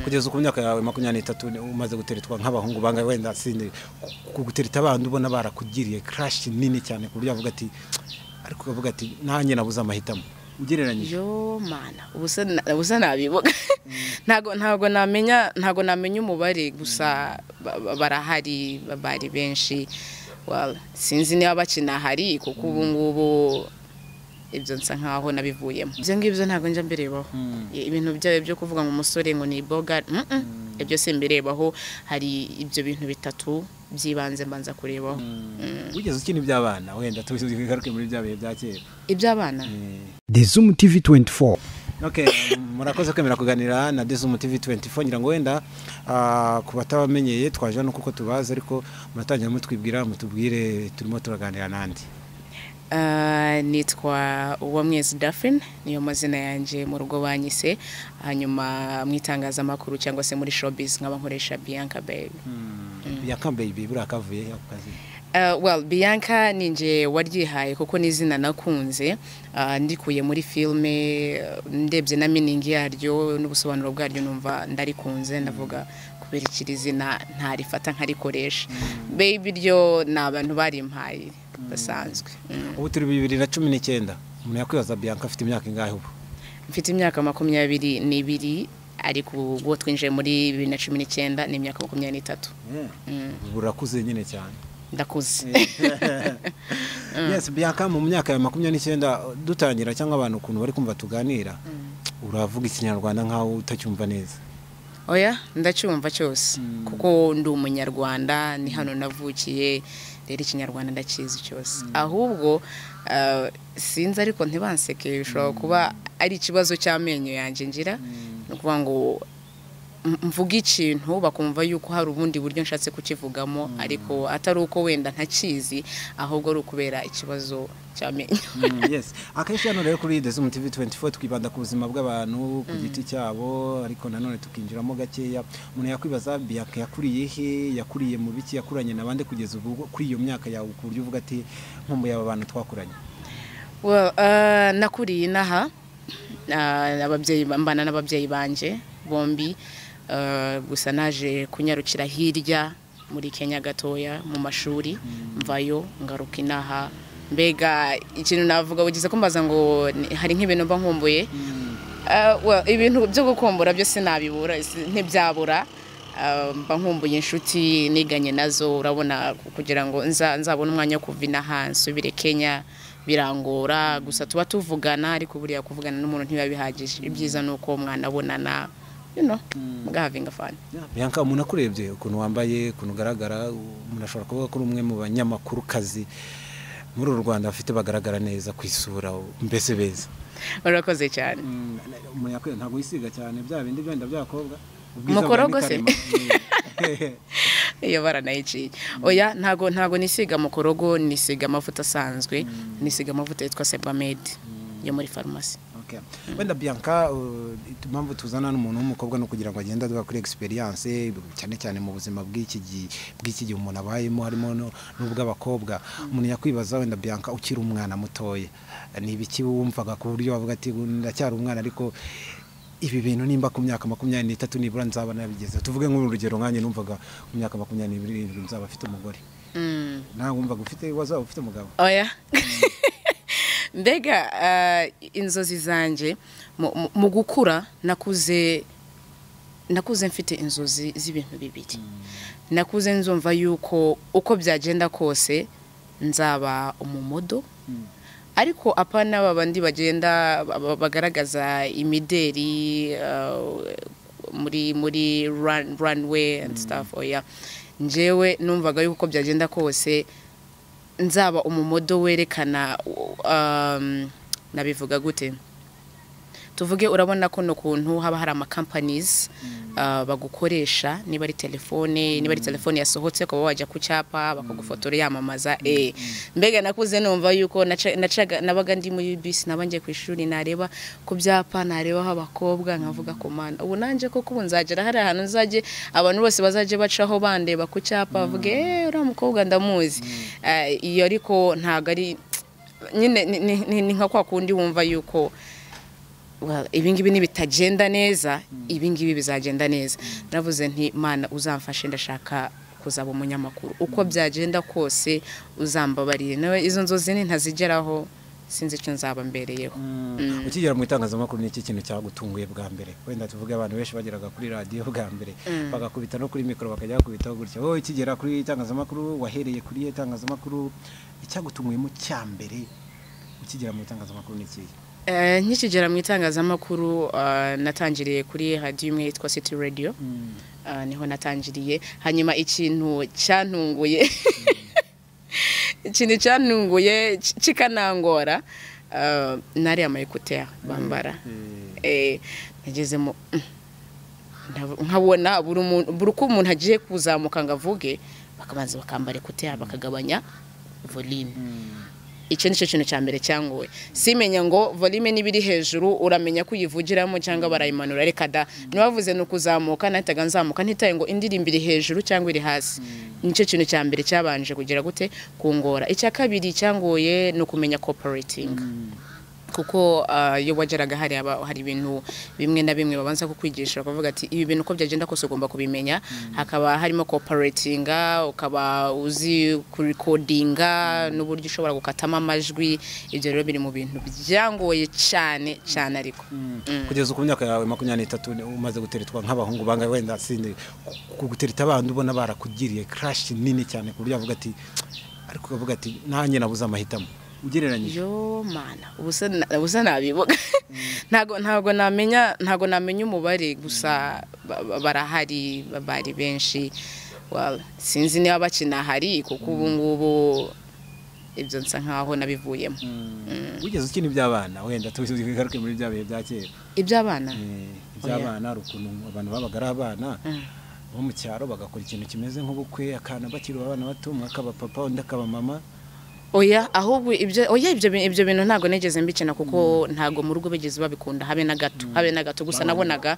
Kugeza ku myaka yawe 23 umaze guteretwa nk'abahungu bangahe? Wenda sindi kugutereta abandi ubona barakugiriye crush nini cyane ku buryo avuga ati, ariko ukavuga ati nanjye nabuze amahitamo, ugereranyije. Yo mana, ubusa nabivuga, ntago namenya umubare, gusa barahari, bari benshi. Well, sinzi niba bakinahari kuko ubu ngubu ibyo nsa nkaho nabivuyemo. Ibyo ngibyo ntabwo njya mbirebaho. Ibintu byayo byo kuvuga ngo umusore ngo ni boga, ibyo simbirebaho. Hari ibyo bintu bitatu by'ibanze mbanza kurebaho. Wigeze ukina iby'abana? Wenda tugaruke muri bya bihe bya kera. Iby'abana? The Zoom TV 24. Okay, murakoze kwemera kuganira na The Zoom TV 24. Ngira ngo wenda ku batabamenyeye twaje no kuko tubazi, ariko muratangira mutwibwira, mutubwire turimo turaganira nandi. Nitwa Uwamwezi Daphne, niyo mazina yanjye mu rugo banyise. Hanyuma mu itangazamakuru cyangwa se muri showbiz nkaba nkoresha Bianca Baby. Bianca Baby buriya kavuye ako kazi? Well, Bianca ni nje waryihaye kuko ni izina nakunze, ndikuye muri filme, ndebye na meaning yaryo n'ubusobanuro bwaryo, numva ndarikunze, ndavuga kubera ikiri zina ntarifata nkarikoresha. Baby ryo ni abantu barimpaye basanzwe. Ubu turi 2019, umuntu yakwibaza Bianca afite imyaka ingahe ubu? Mfite imyaka 22, ariko ubwo twinjiye muri 2019 ni imyaka 23. Ubu urakuze nyine cyane. Ndakuze. Yes, Bianca, mu myaka ya 29 dutangira, cyangwa abantu ukuntu bari kumva tuganira, uravuga Ikinyarwanda nkaho utacyumva neza. Oya, ndacyumva cyose kuko ndi Umunyarwanda, ni hano navukiye, rero Ikinyarwanda ndakizi cyose. Ahubwo sinzi, ariko ntibanseke, bishobora kuba ari ikibazo cy'amenyo yanjye ngira. Ni ukuvuga ngo mvuga ikintu bakumva yuko hari ubundi buryo nshatse kukivugamo, ariko atari uko wenda ntakizi, ahubwo ari ukubera ikibazo cy'amenyo. Yes, akenshi hano rero kuri The Zoom TV 24 twibanda ku buzima bw'abantu ku giti cyabo, ariko nanone tukinjiramo gakeya. Umuntu yakwibaza Bianca yakuriye he, yakuriye mu biki, yakuranye nabande kugeza ubu kuri iyo myaka yawe, ku buryo uvuga ati nkumbuye aba bantu twakuranye. Well, nakuriye inaha, ababyeyi, mbana n'ababyeyi banje bombi, gusa naje kunyarukira hirya muri Kenya gatoya mu mashuri, mvayo ngaruka inaha. Mbega ikintu navuga, ugize kumbaza ngo hari nk'ibintu mba nkumbuye. Well, ibintu byo gukumbura byo sinabibura, ntibyabura. Mba nkumbuye inshuti niganye nazo. Urabona kugira ngo nzabone umwanya wo kuva inaha nsubire Kenya birangora, gusa tuba tuvugana, ariko buriya kuvugana n'umuntu ntibiba bihagije. Ibyiza ni uko mwanabonana, mugahavinga fun. Bianca, umuntu akurebye ukuntu wambaye, ukuntu ugaragara, umuntu ashobora kuvuga ko uri umwe mu banyamakuru kazi muri uru Rwanda bafite bagaragara neza ku isura, mbese beza. Urakoze cyane. Umuntu yakwiye ntabwo wisiga cyane bya bindi byenda by'abakobwa. Mukorogo se? Iyo baranayiciye. Oya, ntago nisiga mukorogo, nisiga amavuta asanzwe, nisiga amavuta yitwa Sebamed yo muri farumasi. Okay. Wenda Bianca, impamvu tuzana n'umuntu w'umukobwa no kugira ngo agende aduha kuri experience, cyane cyane mu buzima bw'iki gihe umuntu abayemo, harimo n'ubw'abakobwa. Umuntu yakwibaza wenda Bianca ukiri umwana mutoya, ni ibiki wumvaga ku buryo wavuga ati ndacyari umwana, ariko ibi bintu nimba ku myaka 23 nibura nzaba nabigeze? Tuvuge nk'urugero, nkanjye numvaga ku myaka 27 nzaba afite umugore. Nawe wumvaga ufite, wazaba ufite umugabo? Oya, mbega inzozi zanjye mu gukura, nakuze mfite inzozi z'ibintu bibiri. Nakuze nzumva yuko uko byagenda kose nzaba umumodel, ariko apana babandi bagenda bagaragaza imideri muri runway and stuff. Oya, njyewe numvaga yuko uko byagenda kose nzaba umumodel werekana, nabivuga gute, tuvuge urabona ko no kuntu haba hari ama companies bagukoresha, niba ari telefone yasohotse ukaba wajya ku cyapa bakagufotora yamamaza. Mbega nakuze numva yuko nabaga ndi muri bisi, naba ngiye ku ishuri, nareba ku byapa, narebaho abakobwa, nkavuga ko mana, ubu nanje koko ubu nzagera hari ahantu nzajye abantu bose bazajye bacaho bandeba ku cyapa bavuge: "Eh, uriya mukobwa ndamuzi." Iyo ariko ntago ari nyine ni nka kwa kundi wumva yuko Well, ibi ngibi nibitagenda neza, ibi ngibi bizagenda neza. Navuze nti: "Mana, uzamfashe, ndashaka kuzaba umunyamakuru, uko byagenda kose uzambabarire." Nawe izo nzozi ntazigeraho, sinzi icyo nzaba mbereyeho. Ukigera mu itangazamakuru, ni iki kintu cyagutunguye bwa mbere? Wenda tuvuge abantu benshi bageraga kuri radiyo bwa mbere bagakubita no kuri mikoro, bakajya bakubitaho gutya. Wowe ukigera kuri itangazamakuru, wahereye kuri itangazamakuru, icyagutunguyemo cya mbere ukigera mu itangazamakuru ni ikihe? Nkikigera mu itangazamakuru, natangiriye kuri radiyo imwe yitwa City Radio. Niho natangiriye. Hanyuma ikintu cyantunguye kikanangora, nari ama écouteurs bambara. Nagezemo, nkabona buri muntu, buri uko umuntu agiye kuzamuka ngo avuge, bakabanza bakambara écouteurs, bakagabanya volume. Icyo nicyo kintu cya mbere cyangoye. Simenya ngo volume niba iri hejuru uramenya ko uyivugiramo cyangwa barayimanura. Reka da, ntibavuze ni ukuzamuka, nahitaga nzamuka ntitaye ngo indirimbo iri hejuru cyangwa iri hasi. Nicyo kintu cya mbere cyabanje kugira gute kungora. Icya kabiri cyangoye ni ukumenya cooperating, kuko iyo wageraga hari hari ibintu bimwe na bimwe babanza kukwigisha, bakavuga ati: "Ibi bintu uko byagenda kose ugomba kubimenya." Hakaba harimo cooperatinga, ukaba uzi kurikodinga n'uburyo ushobora gukatamo amajwi. Ibyo rero biri mu bintu byangoye cyane cyane, ariko Kugeza ku myaka yawe 23, umaze guteretwa nk'abahungu bangahe? Wenda sindi kugutereta abandi, ubona barakugiriye crush nini cyane ku buryo avuga ati, ariko ukavuga ati: "Nanjye nabuze amahitamo," ugereranyije? Yo mana, ubusa nabivuga, ntago namenya umubare, gusa barahari, bari benshi. Well, sinzi niba bakinahari, kuko ubu ngubu ibyo nsa nkaho nabivuyemo. Wigeze ukina iby'abana? Wenda tugaruke muri bya bihe bya kera. Iby'abana? Iby'abana, hari ukuntu abantu babaga ari abana bo mu cyaro bagakora ikintu kimeze nk'ubukwe, akana bakiri abana bato, umwe akaba papa, undi akaba mama. Oya, ahubwo ibyo oya, ibyo bintu ntabwo nigeze mbikina, kuko ntabwo mu rugo bigeze babikunda habe na gato, habe na gato. Gusa nabonaga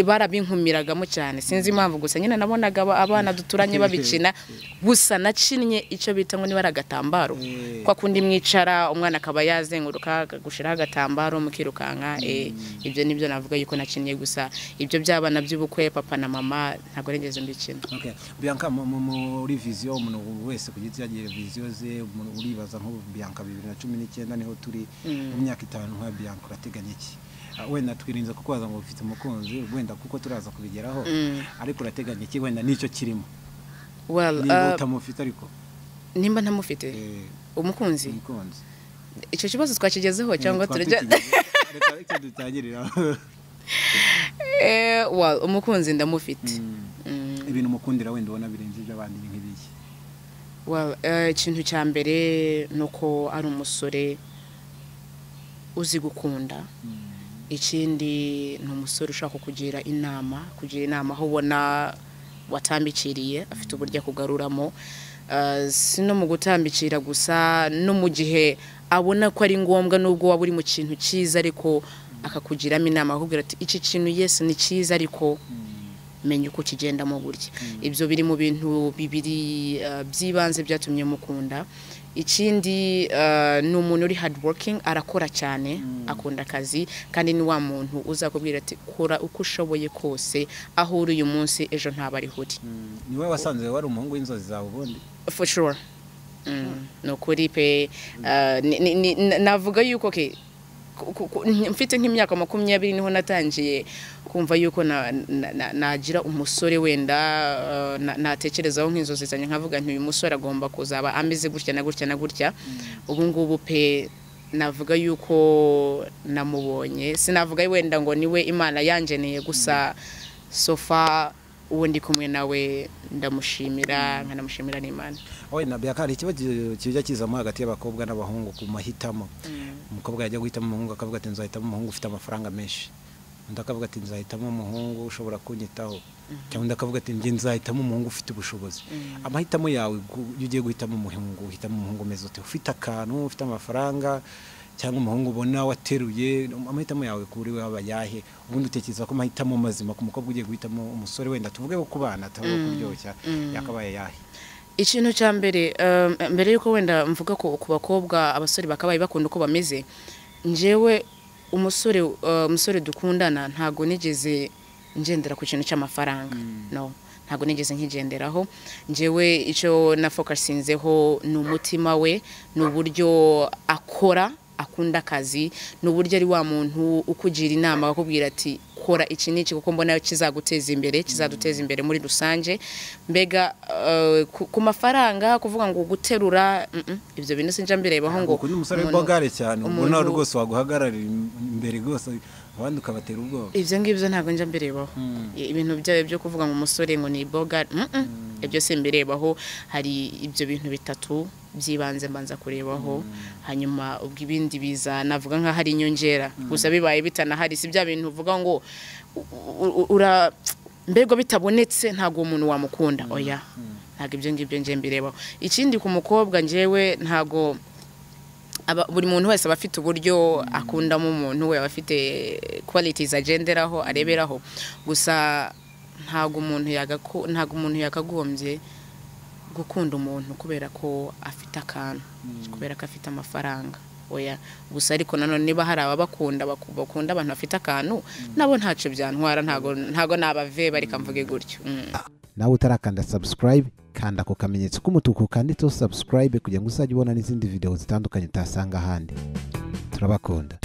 barabinkumiragamo cyane, sinzi impamvu. Gusa nyine nabonaga abana duturanye babikina. Gusa nakinnye icyo bita ngo niba ari agatambaro, kwa kundi mwicara, umwana akaba yazenguruka akagushiraho agatambaro, mukirukanka. Ibyo nibyo navuga yuko nakinnye. Gusa ibyo by'abana by'ubukwe, papa na mama, ntabwo nigeze mbikina. Okay. Bianca, muri vision, umuntu wese ku giti yagira vision ze. Umuntu uribaza nk'ubu Bianca, 2019 niho turi, mu myaka 5 nka Bianca urateganya iki? Wenda twirinze kukubaza ngo ufite umukunzi, wenda kuko turaza kubigeraho, ariko urateganya iki? Wenda nicyo kirimo, Well, niba utamufite ariko. Nimba ntamufite? Umukunzi? Umukunzi. Icyo kibazo twakigezeho cyangwa Twaba turajya tukigezeho. Reka icyo dutangirira. Well, umukunzi ndamufite. Ibintu umukundira wenda ubona birenze iby'abandi ni nk'ibiki? Well, ikintu cya mbere ni uko ari umusore uzi gukunda. Ikindi ni umusore ushaka kukugira inama, kugira inama aho ubona watambikiriye, afite uburyo akugaruramo. Si no mu gutambikira gusa, no mu gihe abona ko ari ngombwa, nubwo waba uri mu kintu cyiza, ariko akakugiramo inama, akakubwira ati: "Iki kintu, yes, ni cyiza, ariko menya uko ukigendamo gutya." Ibyo biri mu bintu bibiri by'ibanze byatumye mukunda. Ikindi, ni umuntu uri hard working, arakora cyane, akunda akazi, kandi ni wa muntu uzakubwira ati: "Kora uko ushoboye kose, aho uri uyu munsi, ejo ntaba ariho uri." Ni wowe wasanze wari umuhungu w'inzozi zawe ubundi? For sure. Ni ukuri pe. Navuga yuko, okay, mfite nk'imyaka 20 niho natangiye kumva yuko nagira umusore wenda natekerezaho nk'inzozi zanjye, nkavuga nti: "Uyu musore agomba kuzaba ameze gutya na gutya na gutya." Ubu ngubu pe, navuga yuko namubonye. Sinavuga wenda ngo niwe Imana yangeneye, gusa so far uwo ndi kumwe nawe ndamushimira, nkanamushimira n'Imana. Wenda Bianca, hari ikibazo kijya kizamo hagati y'abakobwa n'abahungu ku mahitamo. Umukobwa yajya guhitamo umuhungu, akavuga ati: "Nzahitamo umuhungu ufite amafaranga menshi." Undi akavuga ati: "Nzahitamo umuhungu ushobora kunyitaho." Cyangwa undi akavuga ati: "Njye nzahitamo umuhungu ufite ubushobozi." Amahitamo yawe, iyo ugiye guhitamo umuhungu, uhitamo umuhungu umeze ute? Ufite akantu, ufite amafaranga, cyangwa umuhungu ubona wateruye? Amahitamo yawe kuri we aba yahe? Ubundi utekereza ko amahitamo mazima ku mukobwa ugiye guhitamo umusore, wenda tuvuge ko ku bana atari uwo kuryoshya, yakabaye yahe? Ikintu cya mbere, mbere yuko wenda mvuga ko ku bakobwa abasore bakabaye bakunda uko bameze, njyewe Umusore dukundana, ntago nigeze ngendera ku kintu cy'amafaranga, no, ntago nigeze nkigenderaho. Njyewe icyo nafocusinzeho ni umutima we, ni uburyo akora, akunda akazi, ni uburyo ari wa muntu ukugira inama, akakubwira ati: "Kora iki n'iki kuko mbona kizaguteza imbere, kizaduteza imbere muri rusange." Mbega ku mafaranga, kuvuga ngo guterura, ibyo bintu sinjya mbirebaho ngo Ukunda umusore w'ibogare cyane, ubona rwose waguhagararira imbere rwose, abandi ukabatera ubwoba? Ibyo ngibyo ntabwo njya mbirebaho. Ibintu byayo byo kuvuga ngo umusore ngo ni bogare, ibyo simbirebaho. Hari ibyo bintu bitatu by'ibanze mbanza kurebaho, hanyuma ubwo ibindi biza navuga nk'aho ari inyongera. Gusa bibaye bitanahari, si bya bintu uvuga ngo ura mbega bitabonetse ntabwo uwo muntu wamukunda. Oya, ntabwo ibyo ngibyo njye mbirebaho. Ikindi, ku mukobwa, njyewe ntabwo buri muntu wese aba afite uburyo akundamo umuntu we, aba afite qualities agenderaho, areberaho. Gusa ntabwo umuntu yakagombye gukunda umuntu kubera ko afite akantu, kubera ko afite amafaranga, oya. Gusa ariko nanone niba hari ababakunda, bakunda abantu bafite akantu, nabo ntacyo byantwara, ntago nabaveba, reka mvuge gutyo. Nawe utarakanda subscribe, kanda ako kamenyetso k'umutuku kanditseho subscribe kugira ngo uzajye ubona n'izindi video zitandukanye utasanga ahandi. Turabakunda.